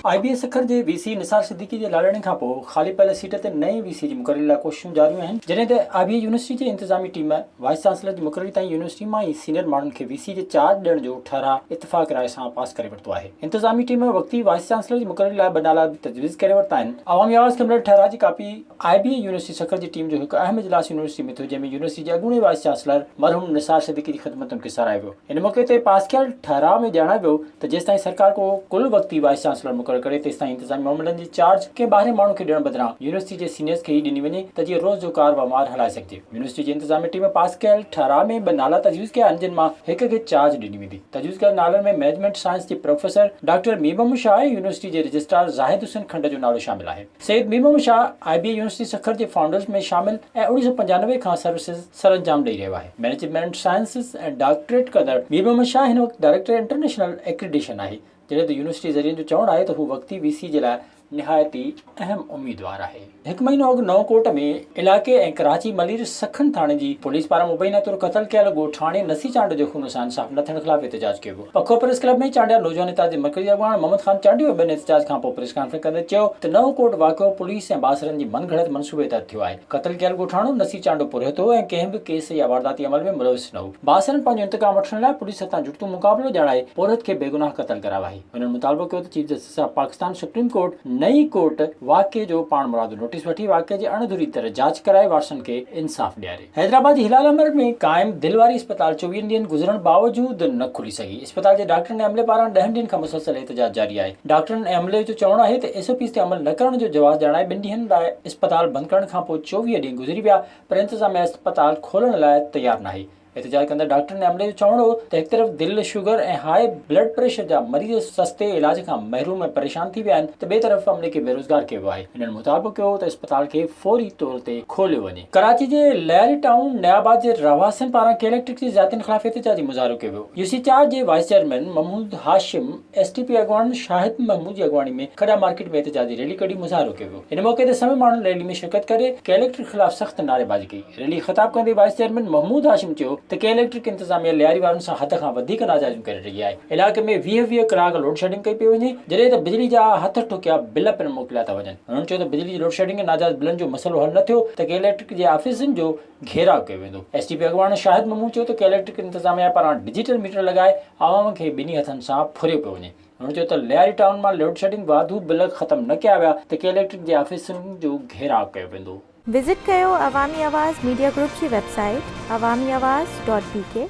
آء بي اي سکر جي وي سي نثار صديقي جي لاڏاڻي کانپوء خالي پيل سيٽ تي نئين وي سي جي مقرري لاء ڪوششون جاريون آهن، جڏهن ته آء بي اي يونيورسٽي جي انتظامي ٽيم وائيس چانسلر جي مقرري تائين يونيورسٽي مان ئي سينيئر ماڻهن کي وي سي جي چارج ڏيڻ جو ٺهراء اتفاق راء سان پاس ڪري ورتو آهي. انتظامي ٽيم وقتي وائيس چانسلر جي مقرري لاء ٻه نالا به تجويز ڪري ورتا آهن. عوامي آواز کي مليل ٺهراء جي copy I B A university Sukkur جي ٽيم جو هڪ اهم اجلاس يونيورسٽي ۾ ٿيو، جنهن ۾ يونيورسٽي جي اڳوڻي وائيس چانسلر مرحوم نثار صديقي جي خدمتن کي ساراهيو ويو. ان موقعي تي پاس ڪيل ٺهراء ۾ ڄاڻايو ويو ته جيستائين سرڪار ڪو ڪل وقتي وائيس چانسلر مقرر ڪري تيستائين انتظامي معاملن جي چارج ڪنهن ٻاهرين ماڻهو کي ڏيڻ بدران يونيورسٽي جي سينيئرز کي ئي ڏني وڃي ته جيئن روز جو ڪار وهنوار هلائي سگهجي. يونيورسٽي جي انتظامي ٽيم پاس ڪيل ٺهراء ۾ ٻه نالا تجويز ڪيا آهن جن مان هڪ کي چارج ڏني ويندي. تجويز ڪيل نالن ۾ مئنيجمينٽ سائنس جي professor doctor Mir Muhammad Shah ۽ university جي رجسٽرار زاهد حسين کنڊ جو نالو شامل آهي. Syed Mir Muhammad Shah I B A university Sukkur جي فائونڊرز ۾ شامل ۽ 1995 کان سروسز سرانجام ڏئي رهيو آهي. مئنيجمينٽ سائنسز ۽ ڊاڪٽريٽ ڪندڙ مير محمد شاهه هن وقت ڊائريڪٽر انٽرنيشنل ايڪريڊيشن آهي، جڏهن ته يونيورسٽي ذريعن جو چوڻ آهي ته هو وقتي وي سي جي لاء نهايت ئي اهم اميدوار آهي. هڪ مهينو اڳ نئون ڪوٽ ۾ علائقي ۽ ڪراچي ملير سکن ٿاڻي جي پوليس پاران مبينا طور قتل ڪيل ڳوٺاڻي نصير چانڊيو جي خون سان انصاف نه ٿيڻ خلاف احتجاج ڪيو ويو. پکو پريس ڪلب ۾ چانڊيا نوجوان اتحاد جي مرڪزي اڳواڻ محمد خان چانڊيو ۽ ٻين احتجاج کانپوء پريس ڪانفرنس ڪندي چيو ته نئون ڪوٽ واقعو پوليس ۽ بااثرن جي من گهڙت منصوبي تحت ٿيو آهي، قتل ڪيل ڳوٺاڻو نصير چانڊيو پورهيت هو ۽ ڪنهن به ڪيس يا وارداتي عمل ۾ ملوث نه هو، بااثرن پنهنجو انتقام وٺڻ لاء پوليس هٿان جڙتو مقابلو ڄاڻائي پورهيت کي بيگناهه قتل ڪرايو آهي. هنن مطالبو ڪيو ته chief justice of Pakistan supreme court نئين ڪوٽ واقعي جو پاڻمرادو نوٽيس وٺي واقعي جي اڻ ڌري طرح جاچ ڪرائي وارثن کي انصاف ڏياري. حيدرآباد جي هلال احمر ۾ قائم دل واري اسپتال 24 ڏينهن گذرڻ باوجود نه کلي سگهي، اسپتال جي ڊاڪٽرن ۽ عملي پاران ڏهن ڏينهن کان مسلسل احتجاج جاري آهي، ڊاڪٽرن ۽ عملي جو چوڻ آهي ته ايس او پيز تي عمل نه ڪرڻ جو جواز ڄاڻائي ٻن ڏينهن لاء اسپتال بند ڪرڻ کانپوء 24 ڏينهن گذري ويا پر انتظاميا اسپتال کولڻ لاء تيار ناهي. احتجاج ڪندڙ ڊاڪٽرن ۽ عملي جو چوڻ هو ته هڪ طرف دل، شگر ۽ هاء بلڊ پريشر جا مريض سستي علاج کان محروم ۽ پريشان ٿي ويا آهن ته ٻئي طرف عملي کي بيروزگار ڪيو ويو آهي. هنن مطالبو ڪيو ته اسپتال کي فوري طور تي کوليو وڃي. ڪراچي جي لياري ٽائون نيا آباد جي رهواسين پاران ڪي اليڪٽرڪ جي زيادتين خلاف احتجاجي مظاهرو ڪيو ويو. يو سي چار جي vice chairman Mahmood Hashim, S T P اڳواڻ شاهد محمود جي اڳواڻي ۾ کڏا مارڪيٽ ۾ احتجاجي ريلي ڪڍي مظاهرو ڪيو ويو. ان موقعي تي سوين ماڻهن ريلي ۾ شرڪت ڪري ڪي اليڪٽرڪ خلاف سخت نعريبازي ڪئي. ريلي کي خطاب ڪندي وائيس چيئرمين محمود هاشم چيو ته ڪي اليڪٽرڪ انتظاميه لياري وارن سان حد کان وڌيڪ ناجائزيون ڪري رهي آهي، علائقي ۾ 20 20 ڪلاڪ لوڊشيڊنگ ڪئي پئي وڃي، جڏهن ته بجلي جا هٿ ٺوڪيا بل پڻ موڪليا ٿا وڃن. هنن چيو ته بجلي جي لوڊشيڊنگ ۽ ناجائز بلن جو مسئلو حل نه ٿيو ته ڪي اليڪٽرڪ جي آفيسن جو گهيراء ڪيو ويندو. ايس ٽي پي اڳواڻ شاهد محمود چيو ته ڪي اليڪٽرڪ انتظاميه پاران ڊجيٽل ميٽر لڳائي عوام کي ٻنهي هٿن سان ڦريو پيو وڃي. هن چيو ته لياري ٽائون مان لوڊشيڊنگ واڌو بل ختم نه ڪيا ويا ته ڪي اليڪٽرڪ جي آفيسن جو گهيراء ڪيو ويندو. وزٽ ڪيو عوامي آواز ميڊيا گروپ جي website Awami Awaz dot B K.